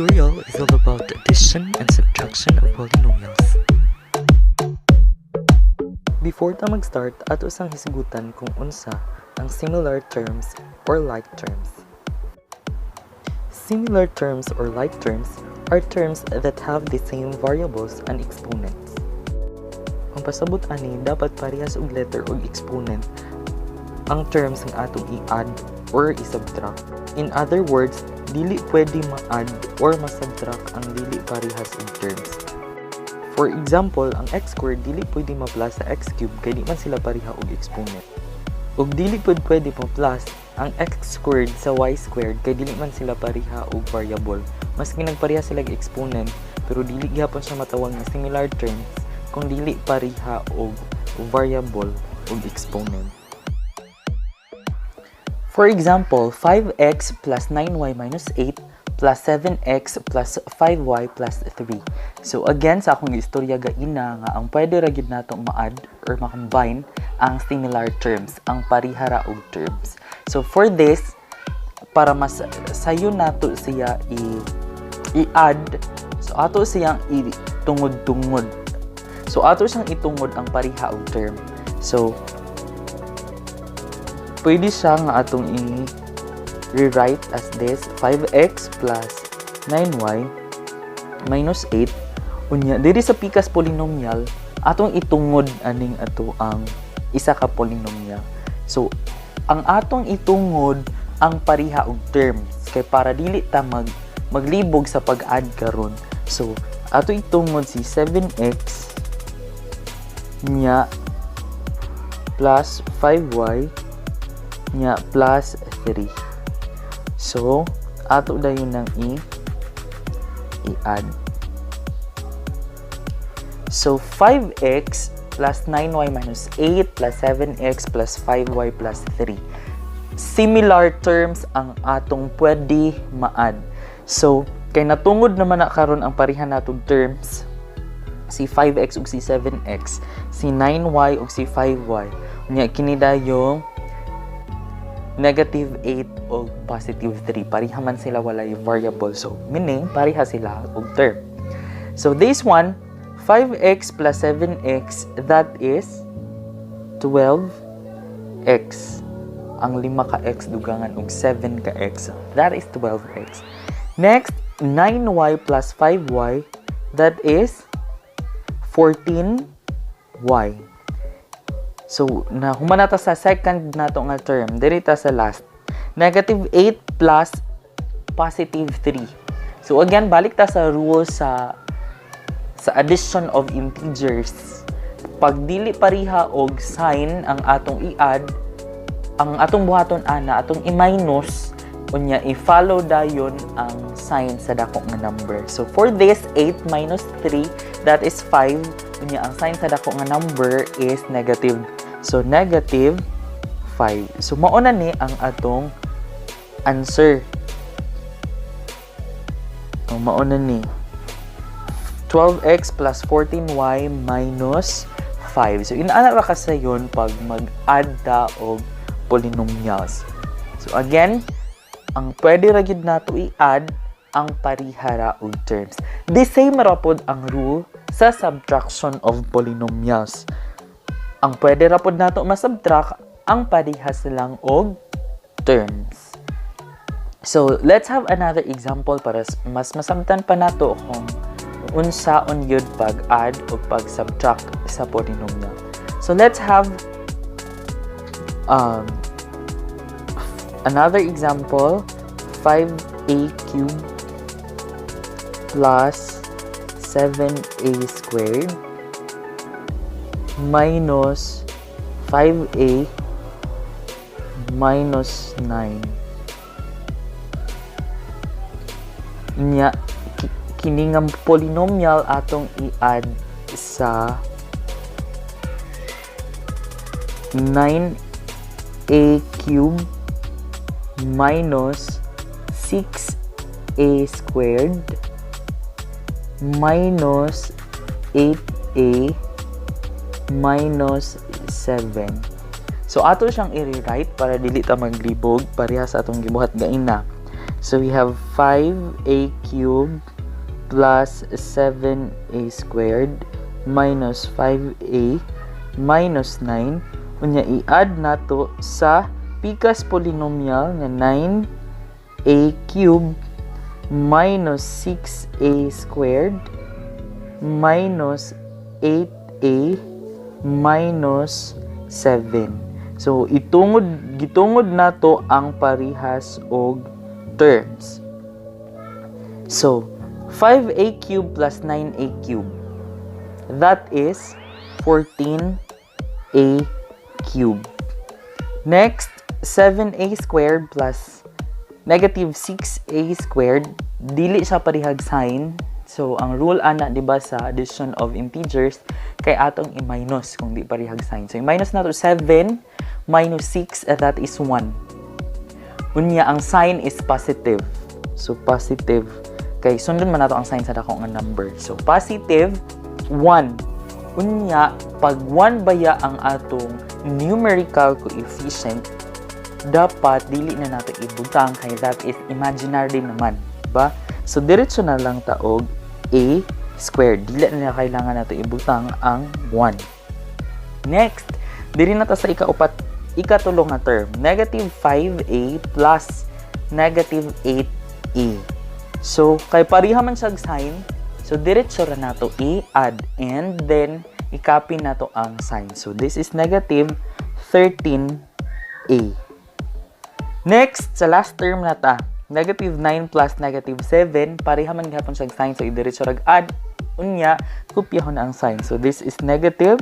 Tutorial is all about addition and subtraction of polynomials. Before ta mag-start, ato sang hisgutan kung unsa ang similar terms or like terms. Similar terms or like terms are terms that have the same variables and exponents. Ang pasabot ani, dapat parehas og letter og exponent ang terms nga atong i-add or i-subtract. In other words, dili pwede ma-add or ma-subtract ang dili parehas og terms. For example, ang x squared dili pwede ma-plus sa x cube kay di man sila pareha og exponent. Ug dili pud pwede ma-plus ang x squared sa y squared kay dili man sila pareha og variable. Maski nagpareha sila og exponent, pero dili gihapon siya matawag nga similar terms kung dili pareha og variable ug exponent. For example, 5x plus 9y minus 8 plus 7x plus 5y plus 3. So again, sa akong istorya gaina nga ang pwede ra gyud nato ma-add or ma-combine ang similar terms, ang pareha ra og terms. So for this, para mas sayo nato siya i-add, so ato siyang itungod-tungod. So ato siyang itungod ang pareha og term. So pwede siya nga atong i-rewrite as this: 5x plus 9y minus 8. Unya diri sa pikas polynomial, atong itungod aning ato ang isa ka polynomial. So ang atong itungod ang pareha og terms kay para dili ta maglibog sa pag-add karon. So ato itungod si 7x nya plus 5y nya plus 3. So, ato dayon nang i-add. So, 5x plus 9y minus 8 plus 7x plus 5y plus 3. Similar terms ang atong pwede ma-add. So, kay natungod naman na karon ang pareha natong terms, si 5x ug si 7x, si 9y ug si 5y. Unya kini dayong negative 8 o positive 3. Pareha man sila walay variable. So, meaning, pareha sila og term. So, this one, 5x plus 7x, that is 12x. Ang 5 ka x dugangan og 7 ka x. That is 12x. Next, 9y plus 5y, that is 14y. So, na human na ta sa second nato nga term, diri ta sa last. Negative 8 plus positive 3. So again, balik ta sa rule sa addition of integers. Pag dili pareha og sign ang atong i-add, ang atong buhaton ana, atong i-minus, unya i-follow dayon ang sign sa dako nga number. So for this, 8 minus 3, that is 5. Unya ang sign sa dako nga number is negative. So negative 5. So mao na ni ang atong answer. So mao na ni 12x plus 14y minus 5. So inaana ra kasayon pag mag-add ta og polynomials. So again, ang pwede ra gyud nato i-add ang pareha ra og terms. The same ra pod ang rule sa subtraction of polynomials. Ang pwede ra pod nato ma-subtract ang parehas lang og terms. So, let's have another example para mas masabtan pa nato kung unsaon gyud pag-add o pag-subtract sa polynomial. So, let's have another example: 5a cubed plus 7a squared minus 5a minus 9. Nya, kini nga polynomial atong i-add sa 9a cubed minus 6a squared minus 8a minus 7. So ato siyang i-rewrite para dili ta maglibog, pareha sa atong gibuhat gaina. So we have 5a cubed plus 7a squared minus 5a minus 9. Unya i-add nato sa pikas polynomial nga 9a cubed minus 6a squared minus 8a minus 7. So itungod, gitungod nato ang parihas og terms. So 5a cubed plus 9a cubed, that is 14a cubed. Next, 7a squared plus negative 6a squared, dili siya parihag sign. So, ang rule ana, di ba, sa addition of integers, kay atong i-minus kung di parihag sign. So, i-minus nato 7 minus 6, that is 1. Unya, ang sign is positive. So, positive. Kay sundon man nato ang sign sa dako nga number. So, positive 1. Unya, pag 1 baya ang atong numerical coefficient, dapat dili na nato ibutang kay that is imaginary naman, ba? So diretso na lang ta og a squared. Dili na kailangan nato ibutang ang 1. Next, diri na ta sa ikaupat, ikatulo nga term, negative 5a plus negative 8a. So, kay pareha man siyag sign, so diretso ra nato i-add and then i-copy nato ang sign. So, this is negative 13a. Next, sa last term na ta, negative 9 plus negative 7, pareha man gihapon siyang sign, so idiretso rag add, unya, kopyahon na ang sign. So, this is negative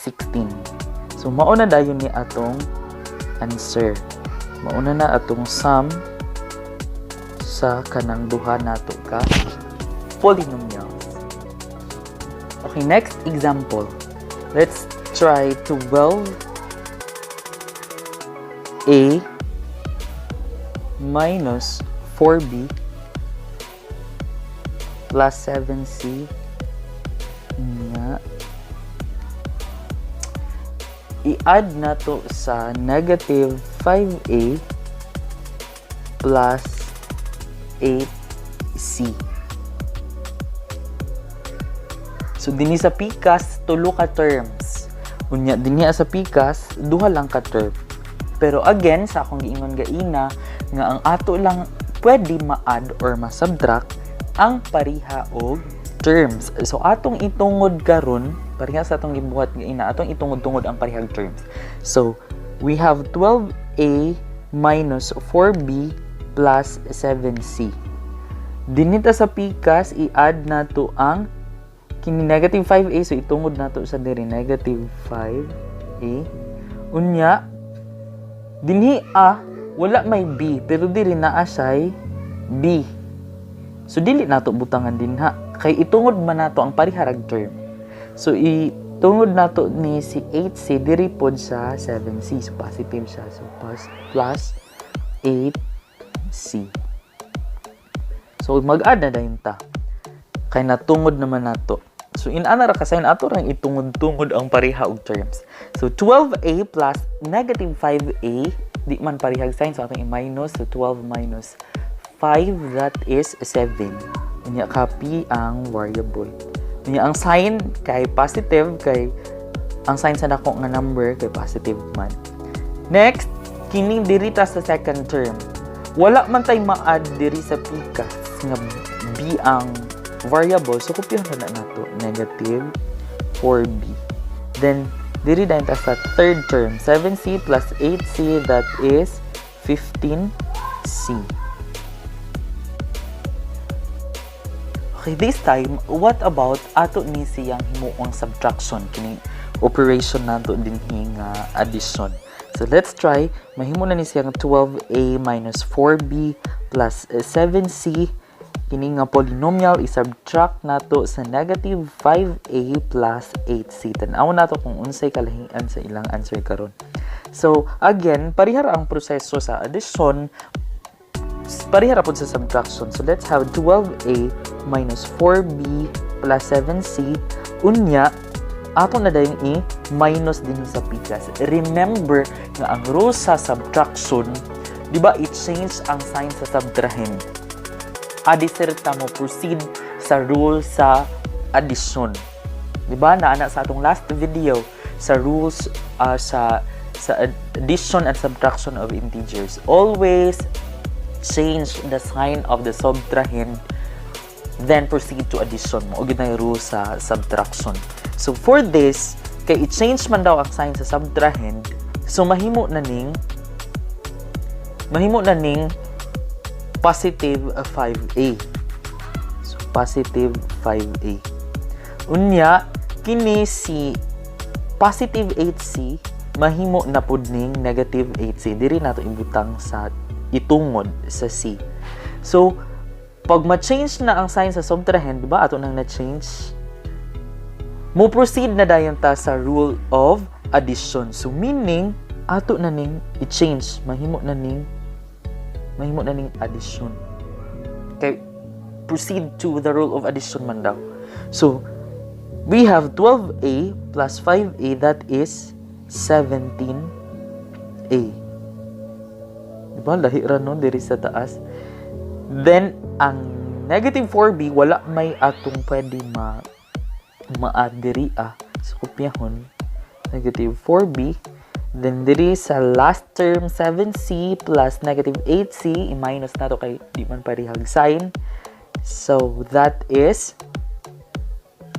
16. So, mauna dayon ni atong answer. Mauna na atong sum sa kanang duha nato ka polynomials. Okay, next example. Let's try 12 a minus 4b plus 7c nga i-add nato sa negative 5a plus 8c. So, dinhi sa pikas, tulo ka terms. Unya, dinhi sa pikas, duha lang ka term. Pero again, sa akong giingon gaina, nga ang ato lang pwede ma-add or ma-subtract ang pariha og terms. So, atong itungod karon, pareha sa atong gibuhat gaina, atong itungod-tungod ang parehag terms. So, we have 12a minus 4b plus 7c. Dinhi ta sa pikas, i-add nato ang kini negative 5a, so itungod nato sa diri negative 5a. Unya dinhi a wala may b, pero diri naa siya'y b, so dili nato butangan dinha kay itungod man nato ang pariharag term. So itungod nato ni si 8c diri pod sa 7c, so positive siya, so plus 8c. So mag-add na dayon ta kay natungod naman nato. So inana ra ka sign, ato rang itungod-tungod ang pareha og terms. So 12a plus negative 5a, di man parehag sign, so atong i-minus. So 12 minus 5, that is 7. Unya copy ang variable. Unya ang sign kay positive kay ang sign sa dako nga number kay positive man. Next, kining diri ta sa second term. Wala man tay ma-add diri sa pikas nga b ang variable. So, kopyahan na nato. Negative 4b. Then, diri dayon ta sa third term. 7c plus 8c, that is 15c. Okay, this time, what about ato ni siyang himuong subtraction? Kining operation nato dinhi nga addition. So, let's try. Mahimo na ni siyang 12a minus 4b plus 7c. Kini nga polynomial, i-subtract nato sa negative 5a plus 8c. Tan-aw nato kung unsay kalahian sa ilang answer karon. So, again, parihara ang proseso sa addition, parihara pod sa subtraction. So, let's have 12a minus 4b plus 7c. Unya, ato na dayong i-minus din sa pikas. Remember nga ang rule sa subtraction Di ba, i-change ang sign sa subtrahend. Adi sir ta mo proceed sa rule sa addition. Di ba, naana sa atong last video sa rules sa addition and subtraction of integers. Always change the sign of the subtrahend, then proceed to addition. Mao gyud na yung rule sa subtraction. So for this, kay i-change man daw ang sign sa subtrahend, so mahimo na ning positive 5a. So positive 5a. Unya kini si positive 8c, mahimo na pud ning negative 8c. Diri nato ibutang sa itungod sa c. So pag ma-change na ang sign sa subtrahend, di ba, ato nang na-change, mo proceed na dayon ta sa rule of addition. So meaning, ato na ning i-change, mahimo na ning addition. Okay, proceed to the rule of addition man daw. So we have 12a plus 5a, that is 17a. Diba? Lahi ra nun diri sa taas. Then, ang negative 4b, wala may atong pwede ma-add diri ah. So, kopyahon. Negative 4b. Then, diri sa last term, 7c plus negative 8c, i-minus na to kay di man parehag sign. So, that is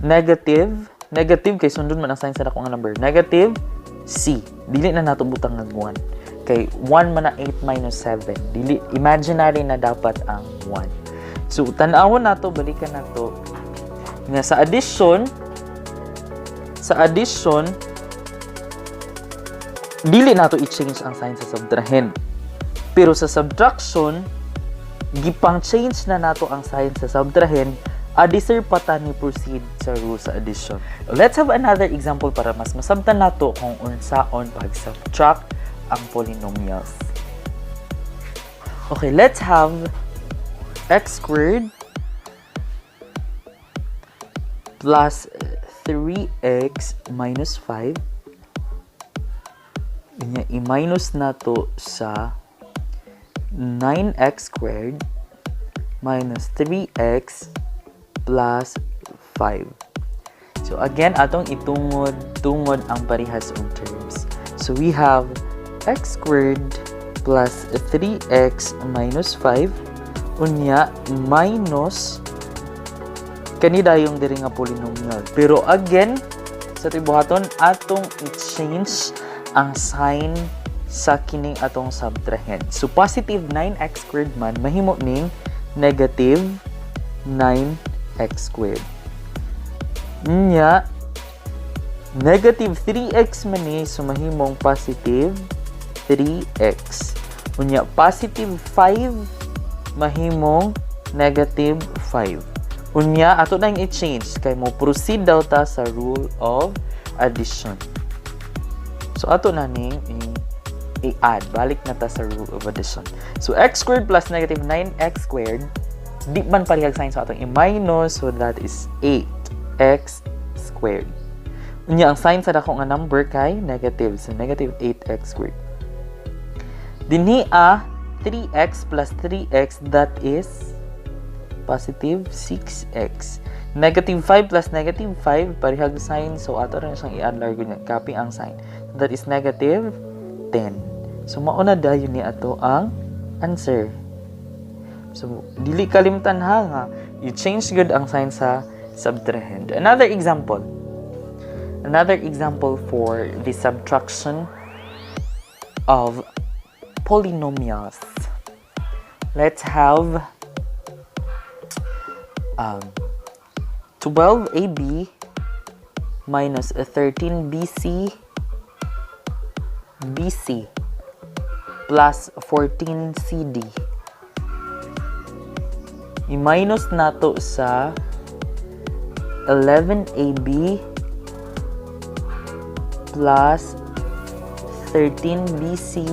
negative, negative kay sundon man ang sign sa dako nga number. Negative c. Dili na nato butang ang 1. Kay 1 man na 8 minus 7. Dili, imaginary na dapat ang 1. So, tan-awon nato, balikan nato nga sa addition, dili nato i-change ang sign sa subtrahend. Pero sa subtraction, gipang change na nato ang sign sa subtrahend, adi sir pa ta ni proceed sa rule sa addition. Let's have another example para mas masabtan nato kung unsaon pag-subtract ang polynomials. Okay, let's have x squared plus 3x minus 5. Unya, i-minus nato sa 9x squared minus 3x plus 5. So again, atong itungod tungod ang parehas og terms. So we have x squared plus 3x minus 5, unya minus kani dayong diri nga polynomial. Pero again, sa tibuhaton, atong i-change ang sign sa kining atong subtrahend. So positive 9x squared man, mahimo ning negative 9x squared. Nya, negative 3x man ni, so mahimong positive 3x. Unya, positive 5, mahimong negative 5. Unya, ato nang i-change kay mo proceed daw ta sa rule of addition. So ato na ning i-add. Balik na ta sa rule of addition. So x squared plus negative 9x squared, di man parehag sign, so atong i-minus, so that is 8x squared. Unya, ang sign sa dako nga number kay negative, so negative 8x squared. Dinhi a 3x plus 3x, that is positive 6x. Negative 5 plus negative 5, parehag sign, so ato rin siyang i-add largo niya, copy ang sign. That is negative 10. So mauna dayon ni ato ang answer. So dili kalimtan ha nga i-change gud ang sign sa subtrahend. Another example. Another example for the subtraction of polynomials. Let's have 12ab minus 13bc bc plus 14cd. I-minus nato sa 11ab plus 13bc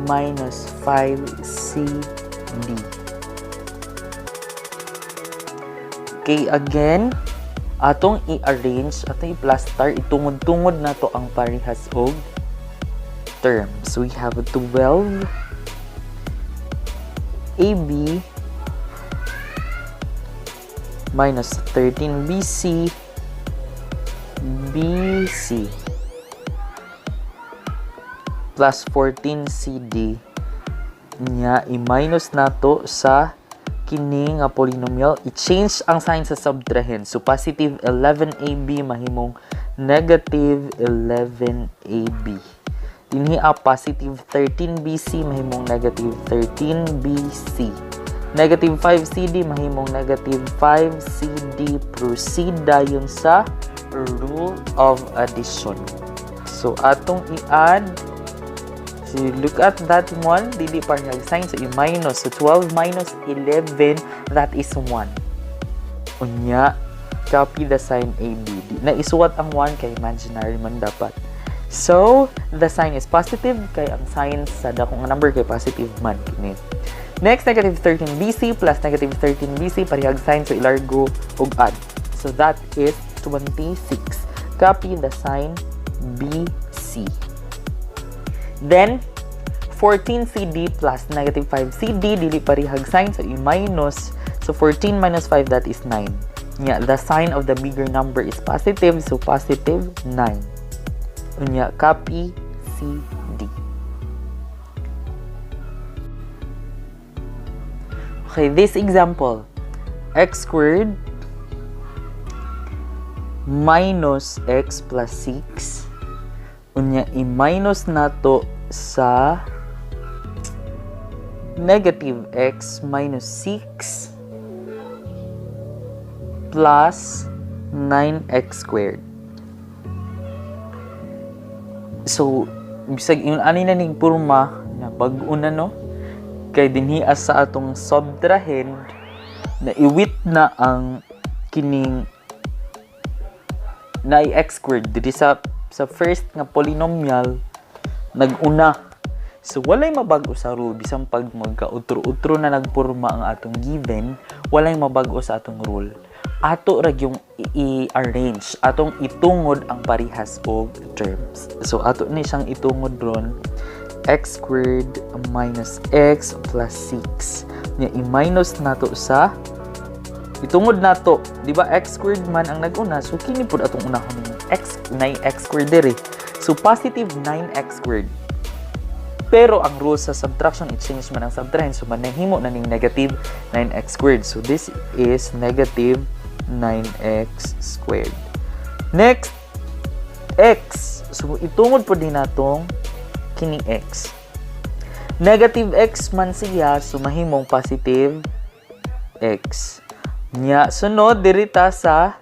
minus 5cd. Okay, again, atong i-arrange, atong i-plaster, itungod-tungod nato ang parehas og terms. So we have 12 AB minus 13 BC BC plus 14 CD. Nya, i-minus nato sa kini nga polynomial. I-change ang sign sa subtrahend. So, positive 11 AB mahimong negative 11 AB. Dinhi a positive 13 BC mahimong negative 13 BC. Negative 5 CD mahimong negative 5 CD. Proceed dayon sa rule of addition. So, atong i-add. So, you look at that one, dili parehag sign, so i-minus. So, 12 minus 11, that is 1. Unya, copy the sign AB. Di na isuwat ang 1 kay imaginary man dapat. So, the sign is positive kay ang sign sa dakong number kay positive man kini. Next, negative 13 BC plus negative 13 BC, parehag sign, so ilargo og add. So, that is 26. Copy the sign BC. Then, 14 CD plus negative 5 CD, dili parehag sign, so i-minus. So, 14 minus 5, that is 9. Nya, the sign of the bigger number is positive, so positive 9. Unya, copy CD. Okay, this example, x squared minus x plus 6. Unya, i-minus nato sa negative x minus 6 plus 9x squared. So, bisag yung ani na ning porma na bag-o na, no, kay dinhi sa atong subtrahend na iwit na ang kining na x squared diri sa first nga polynomial nag-una. So walay mabag-o sa rule bisan pag magka-utro-utro na nagporma ang atong given, walay mabag-o sa atong rule. Ato ra yung i-arrange, atong itungod ang parihas og terms. So ato ni siyang itungod ron, x squared minus x plus 6. Nya i-minus nato sa itungod nato, di ba x squared man ang nag-una, so kini pud atong unahon ning x 9x squared diri. So positive 9x squared. Pero ang rule sa subtraction, i-change man ang subtrahend, so manahimo na ning negative 9x squared. So this is negative 9x squared. Next, x. So itungod po din natong kining x. Negative x man siya, so mahimong positive x. Nya, sunod diri ta sa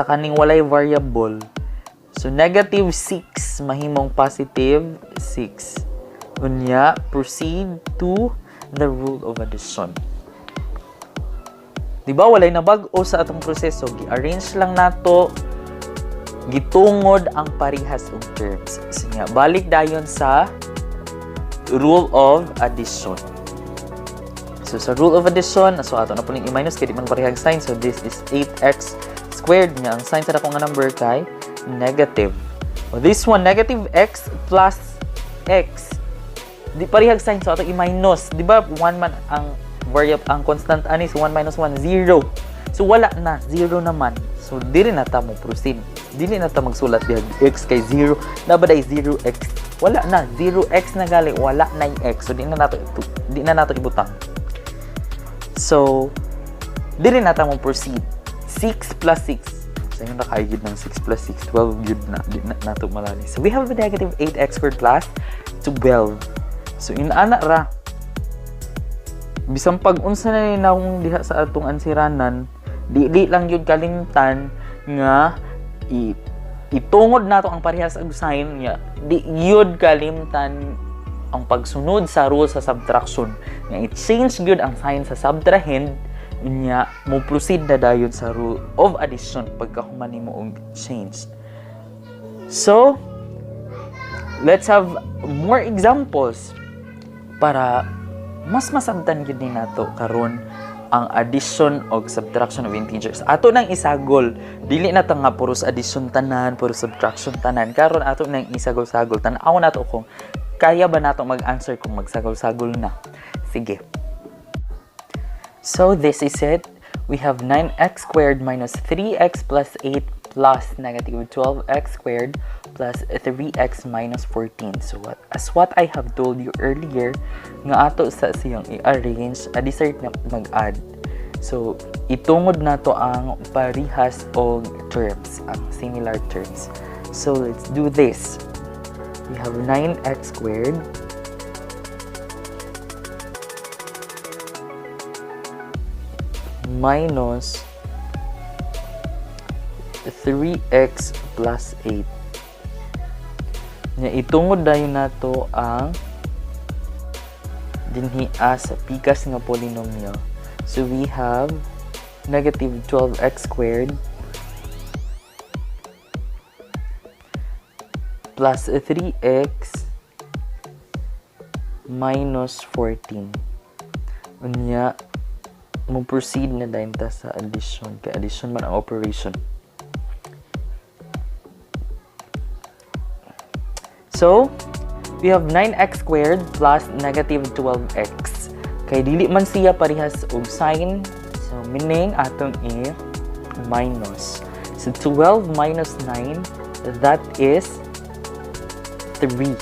kaning walay variable. So negative 6 mahimong positive 6. Unya, proceed to the rule of addition. Di ba walay nabag-o sa atong proseso, gi-arrange lang nato, gitungod ang parihas og terms. So, nga, balik dayon sa rule of addition. So sa rule of addition, so ato na po ning i-minus kay di man parehang sign. So this is 8x squared nga ang sign sa dakong nga number kay negative. O this one, negative x plus x. Di parehag sign, so ato i-minus. Di ba 1 man ang variable, ang constant ani, so 1 minus 1, 0. So wala na, 0 naman. So dili na ta mo proceed. Dili na ta magsulat diha x kay 0. Na ba day 0x? Wala na, 0x na gali, wala na yung x. So di na nato ibutang. So dili na ta mo proceed. 6 plus 6. Sa inyo na kayo ng 6 plus 6, 12 yun na, di na nato malali. So we have the negative 8x squared plus 12. So inana ra. Bisan pag unsa na ni nakong diha sa atong ansiranan, di lang yun kalimtan nga itungod nato ang parehas og sign nga di yun kalimtan ang pagsunod sa rule sa subtraction nga i-change gyud ang sign sa subtrahend, unya mo proceed na dayon sa rule of addition pagkahuman nimo og change. So let's have more examples para mas masabtan gyud ni nato karon ang addition og subtraction of integers. Ato nang isagol, dili na ta nga puros addition tanan, puros subtraction tanan. Karon ato nang isagol-sagol. Tan-aw nato kung kaya ba nato mag-answer kung magsagol-sagol na. Sige. So this is it. We have 9x squared minus 3x plus 8 plus negative 12x squared plus 3x minus 14. So as what I have told you earlier, nga ato sa siyang i-arrange, adisert na mag-add. So itungod nato ang parihas og terms, ang similar terms. So let's do this. We have 9x squared minus 3x plus 8. Nya itungod dayon nato ang dinhi sa pikas nga polynomial. So we have negative 12x squared plus 3x minus 14. Unya, mo-proceed na dayon ta sa addition. Kay addition man ang operation. So, we have 9x squared plus negative 12x. Kay dili man siya parehas og sign. So, meaning atong i-minus. So, 12 minus 9, that is 3.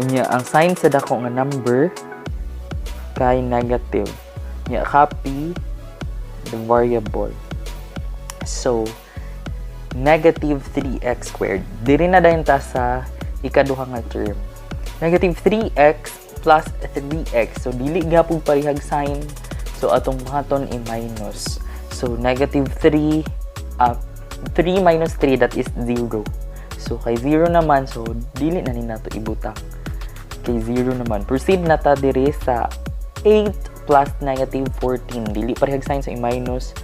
Unya, ang sign sa dako nga number kay negative. Unya, copy the variable. So, negative 3x squared. Diri na dayon ta sa ikaduha nga term. Negative 3x plus 3x. So, dili gihapon parehag sign. So, atong buhaton i-minus. So, negative 3, 3 minus 3, that is 0. So, kay 0 naman, so, dili na ni nato ibutang. Kay 0 naman. Proceed na ta diri sa 8 plus negative 14. Dili parehag sign, so i-minus.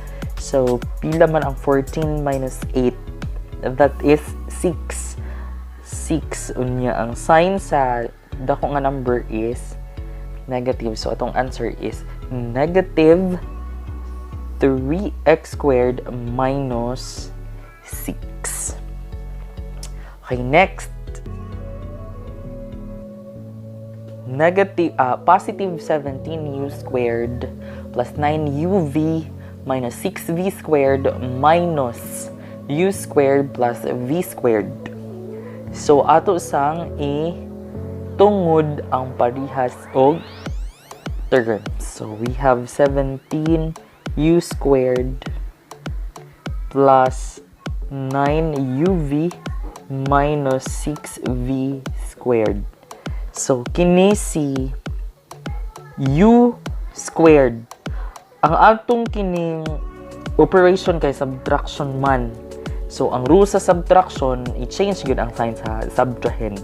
So, pila man ang 14 minus 8? That is 6. 6. Unya, ang sign sa dako nga number is negative. So, atong answer is negative 3x squared minus 6. Okay, next. Negative, positive 17u squared plus 9uv minus 6v squared minus u squared plus v squared. So, ato sang itungod ang parihas og terms. So, we have 17u squared plus 9uv minus 6v squared. So, kini si u squared. Ang atong kining operation kay subtraction man. So, ang rule sa subtraction, i-change gyud ang sign sa subtrahend.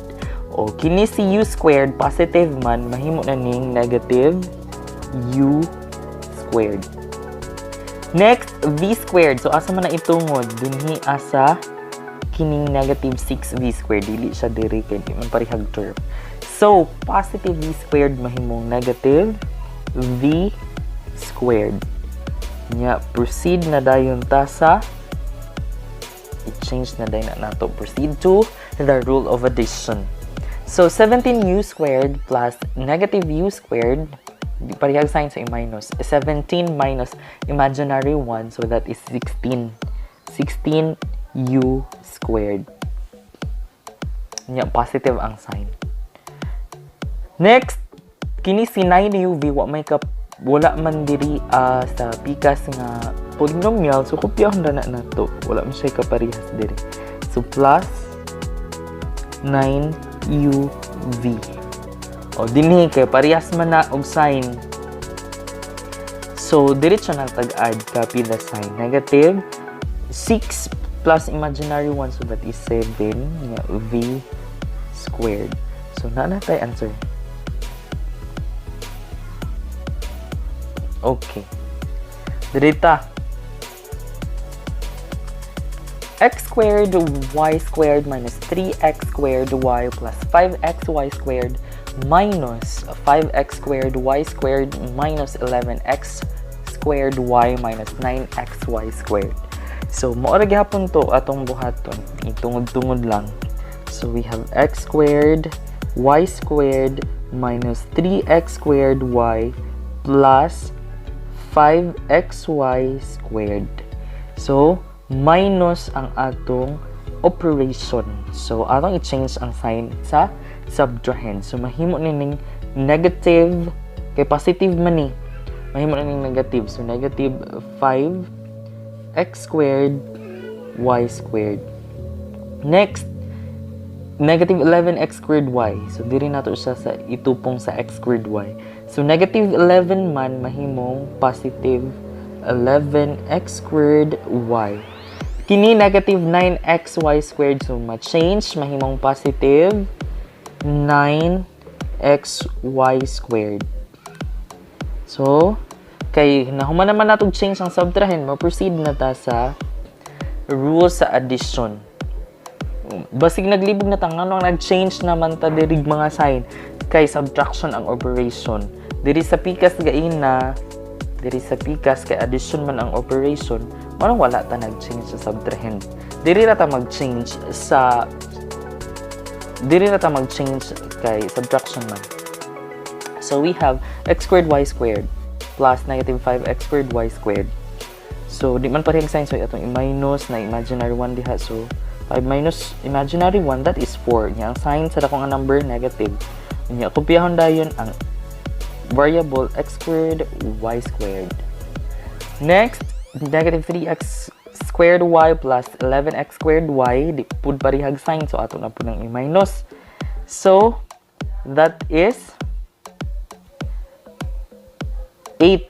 O, kini si u squared, positive man, mahimo na ning negative u squared. Next, v squared. So, asa man na itungod? Dinhi asa kining negative 6v squared. Dili siya diri kay di man parehag term. So, positive v squared mahimong negative v squared. Nya, proceed na dayon ta sa i-change na dayon na nato. Proceed to the rule of addition. So, 17u squared plus negative u squared, parehag sign sa i-minus. 17 minus imaginary 1, so that is 16. 16u squared. Nya, positive ang sign. Next, kini si 9uv, wala man diri sa pikas nga polynomial, so kopyahon ra na nato. Wala man siya kaparehas diri. So, plus 9uv. O, dinhi kay parehas man na og sign. So, diretso na tag-add, copy the sign. Negative 6 plus imaginary 1, so that is 7 nga v squared. So, naa na tay answer. Okay. Dirita. X squared y squared minus 3x squared y plus 5xy squared minus 5x squared y squared minus 11x squared y minus 9xy squared. So, mao ra gihapon to atong buhaton. Itungod-tungod lang. So, we have x squared y squared minus 3x squared y plus 5xy squared. So, minus ang atong operation. So, atong i-change ang sign sa subtrahend. So, mahimo nining negative, kay positive man ni. Mahimo nining negative. So, negative 5 x squared y squared. Next, negative 11x squared y. So, diri nato siya sa itupong sa x squared y. So, negative 11 man mahimong positive 11x squared y. Kini negative 9xy squared. So, ma-change, mahimong positive 9xy squared. So, kay nahuman naman natong change ang subtrahend, ma-proceed na ta sa rule sa addition. Basig naglibog na ta nganong nag-change naman ta dirig mga sign, kay subtraction ang operation. Diri sa pikas gaina, diri sa pikas kay addition man ang operation, manong wala ta nag-change sa subtrahend. Diri ra ta mag-change kay subtraction man. So we have x squared y squared plus negative 5x squared y squared. So di man parehang sign, so atong i-minus na imaginary 1 diha. So 5 minus imaginary 1, that is 4. Nya ang sign sa dakong nga number, negative. Nya kopyahon dayon ang variable x squared y squared. Next, negative 3x squared y plus 11x squared y, di pud parehag sign, so ato na pud nang i-minus. So, that is 8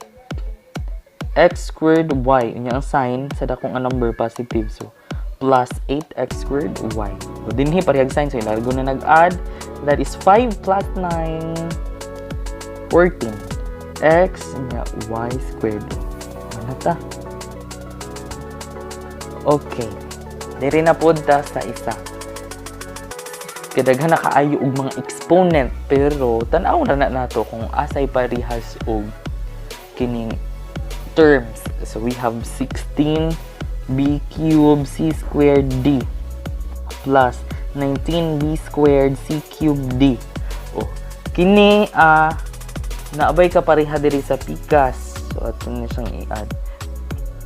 x squared y. Unya ang sign sa dakong nga number, positive. So, plus 8x squared y. So, dinhi parehag sign. So, ilargo na nag-add. That is 5 plus 9, 14. X, nya y squared. Ano ta? Okay. Diri na pod ta sa isa. Kadaghan na kaayo og mga exponent, pero tan-aw na na nato kung asay parehas og kining terms. So we have 16 b cubed c squared d plus 19 b squared c cubed d. Oh, kini naabay kapareha diri sa pikas. So ato na siyang i-add.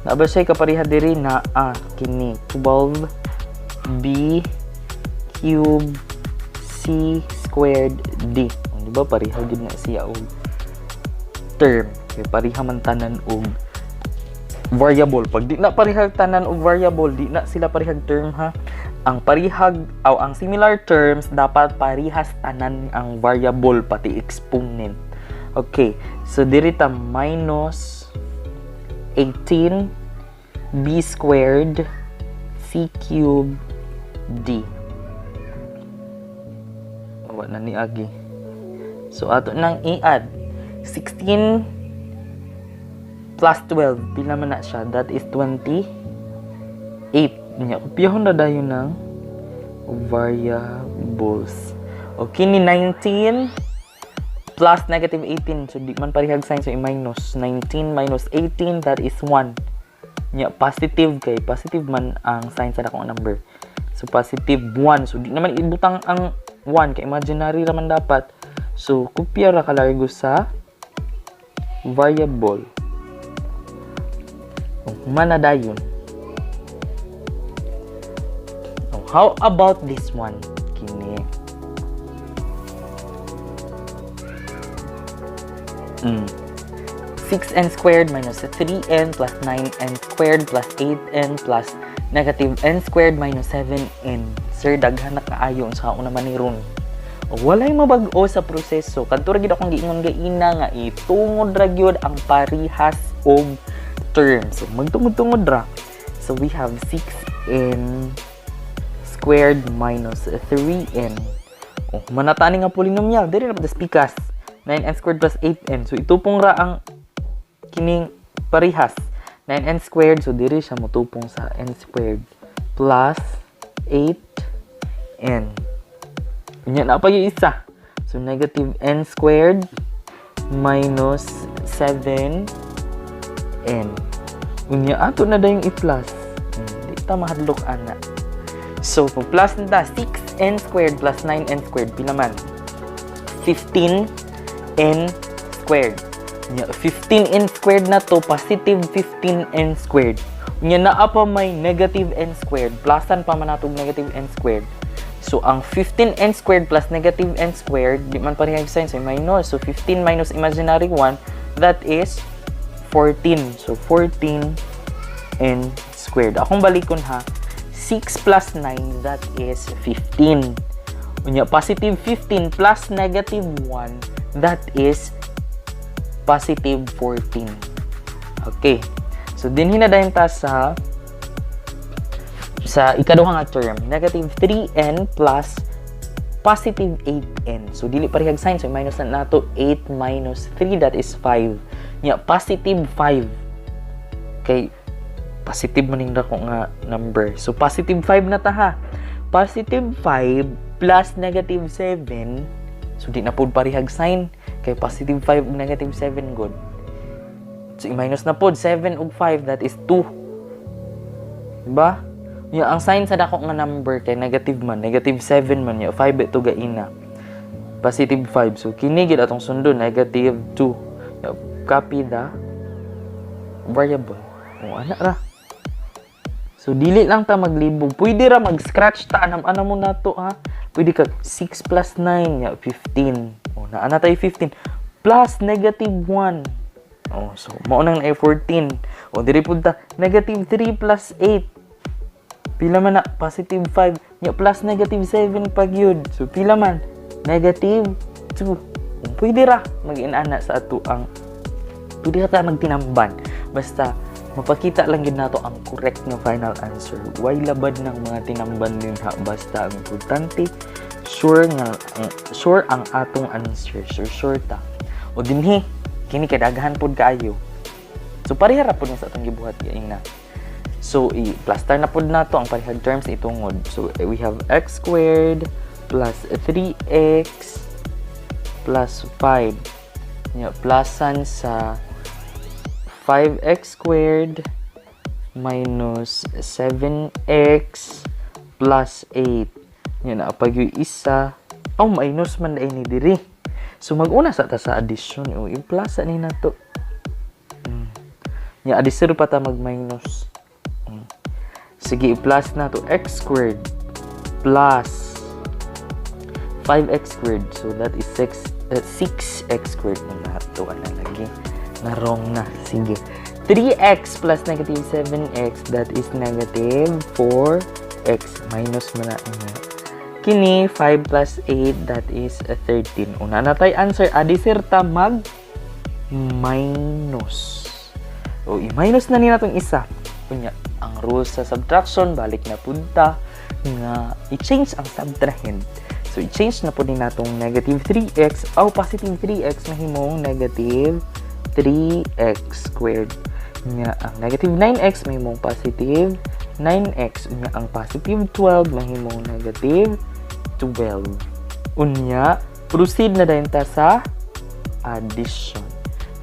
Naabay siya kapareha diri na kini 12 b cube c squared d. Oh, di ba pareha gid na siya og term? Kay pareha man tanan og variable. Pag di na parehag tanan og variable, di na sila parehag term ha. Ang parehag aw ang similar terms, dapat parehas tanan ang variable pati exponent. Okay, so diri ta minus 18 b squared c cube d. Wa na ni agi. So ato nang i-add 16 plus 12, pila man na siya? That is 28. Nya kopyahon na dayon ng variables. Okay, ni 19 plus negative 18. So di man parehag sign, so i-minus. 19 minus 18, that is 1. Nya positive kay positive man ang sign sa dakong number. So positive 1. So di naman ibutang ang 1 kay imaginary ra man dapat. So kopya ra kalargo sa variable. Oh, human na dayon. Oh, how about this one? Kini. 6n squared minus 3n plus 9n squared plus 8n plus negative n squared minus 7n. Sir, daghan na kaayo, unsa una man ni ron? Walay mabag-o sa proseso. Kadto ra gid akong giingon gaina nga itungod ra gyud ang parihas og term. So magtungod-tungod ra. So we have 6n squared minus 3n. Oh, manatani nga polynomial diri na pa pikas. 9n squared plus 8n. So itupong ra ang kining parihas. 9n squared, so diri siya motupong sa n squared plus 8n. Unya na pa yung isa. So negative n squared minus 7n. Unya ato na dayong i-plus. Di ta mahadlok ana. So pag plus na ta, 6n squared plus 9n squared, pila man? 15n squared Nya, 15n squared na to, positive 15n squared. Nya, naa pa may negative n squared. Plusan pa man nato og negative n squared. So, ang 15n squared plus negative n squared, di man parehang sign, so minus. So, 15 minus imaginary 1, that is 14. So, 14 n squared. Akong balikon ha, 6 plus 9, that is 15. Unya, positive 15 plus negative 1, that is positive 14. Okay. So, dinhi na dayon ta sa ikaduha nga term, negative 3n plus positive 8n. So, dili parehag sign. So, minus na nato. 8 minus 3, that is 5. Nya, positive 5. Kay, positive man ning dako nga number. So, positive 5 na ta ha. Positive 5 plus negative 7. So, di na pud parehag sign. Kay positive 5 ug negative 7 good. So, i-minus na pod 7 ug 5, that is 2. Diba? Yung ang sign sa dako nga number kay negative man, negative 7 man ya, 5 ito gaina. Positive 5. So kini gid atong sundon, negative 2. Ya, copy the variable. O, ana ra. So dili lang ta maglibog. Pwede ra mag-scratch ta, anam-anam mo nato ha. Pwede ka 6 plus 9 ya, 15. O, naa na tayo 15 plus negative 1. Oh, so mao nang na 14. O, diri pud ta negative 3 plus 8. Pila man na? Positive 5. Nya, plus negative 7 pag yun. So pila man? Negative 2. Kung pwede ra mag-inana sa ato ang pwede ra ta magtinamban. Basta mapakita lang gid nato ang correct nga final answer. Way labad ng mga tinamban din ha. Basta ang importante, sure nga sure ang atong answer. Sure, sure ta. O, dinhi kini kay daghan pod kaayo. So pareha ra pod ni sa atong gibuhat gaina. So, i-plaster na pod nato ang parehag terms itungod. So, we have x squared plus 3x plus 5. Nya, plusan sa 5x squared minus 7x plus 8. Nya, naa pa yung isa. Oh, minus man ni diri. So, mag-una sa ta sa addition. O, i-plus ni nato. Nya, addition pa ta mag-minus. Sige, i-plus na to x squared plus 5x squared. So, that is 6x squared na nato. Ano lagi? Na wrong na. Sige. 3x plus negative 7x, that is negative 4x. Minus mo na. Ano. Kini, 5 plus 8, that is 13. Una na tayo answer. Adi sir ta mag minus. O, i-minus na ni natong isa. Unya, ang rules sa subtraction, balik na punta nga i-change ang subtrahend. So, i-change na po din natong negative 3x o positive 3x mahimong negative 3x squared. Nga, ang negative 9x mahimong positive 9x. Nga, ang positive 12 mahimong negative 12. Unya, proceed na din ta sa addition.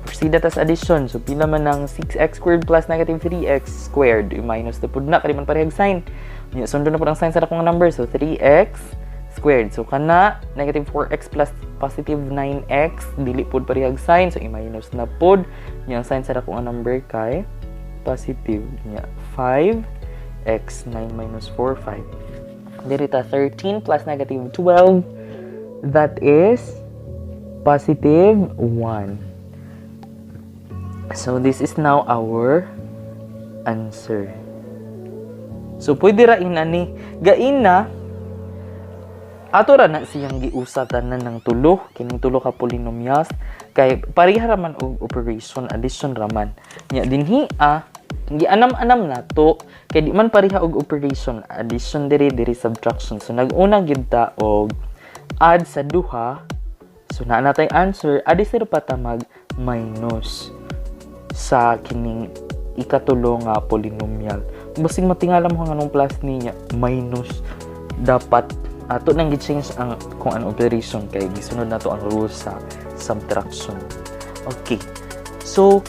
Proceed na ta sa addition. So, pila man ng 6x squared plus negative 3x squared? I-minus na pud na, kay di man parehag sign. Unya, sundon na pud ang sign sa dakong number. So, 3x squared. So, kana, negative 4x plus positive 9x, dili pud parehag sign. So, i-minus na pud. Unya, ang sign sa dakong number kay positive. Unya, 5x, 9 minus 4, 5. Diri ta 13 plus negative 12, that is positive 1. So, this is now our answer. So, pwede ra inani. Gaina, ato ra na siyang giusa tanan ng tulo, kining tulo ka polynomials, kay pareha ra man og operation, addition ra man. Nya dinhi ah, gianam-anam nato kay di man pareha og operation, addition diri, diri subtraction. So nag-una gyud ta og add sa duha. So naa na tay answer, adi sir pa ta mag minus sa kining ikatulo nga polynomial. Basig matingala mo nga anong plus niya, minus dapat. Ato nang gi-change ang kung ano operation kay gisunod nato ang rule sa subtraction. Okay. So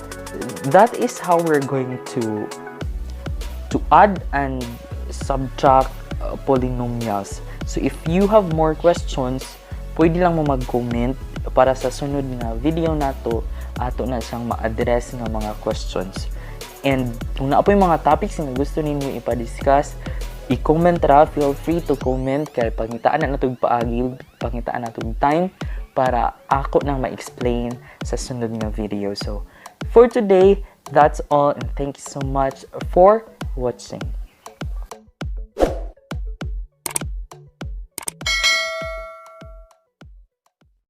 that is how we're going to add and subtract polynomials. So if you have more questions, pwede lang mo mag-comment para sa sunod nga video nato. Ato na siyang ma-address nga mga questions. And kung naa poy mga topics nga gusto ninyo ipa-discuss, i-comment ra, feel free to comment kay pangitaan na natog paagi, pangitaan natog time para ako nang ma-explain sa sunod nga video. So, for today, that's all and thank you so much for watching.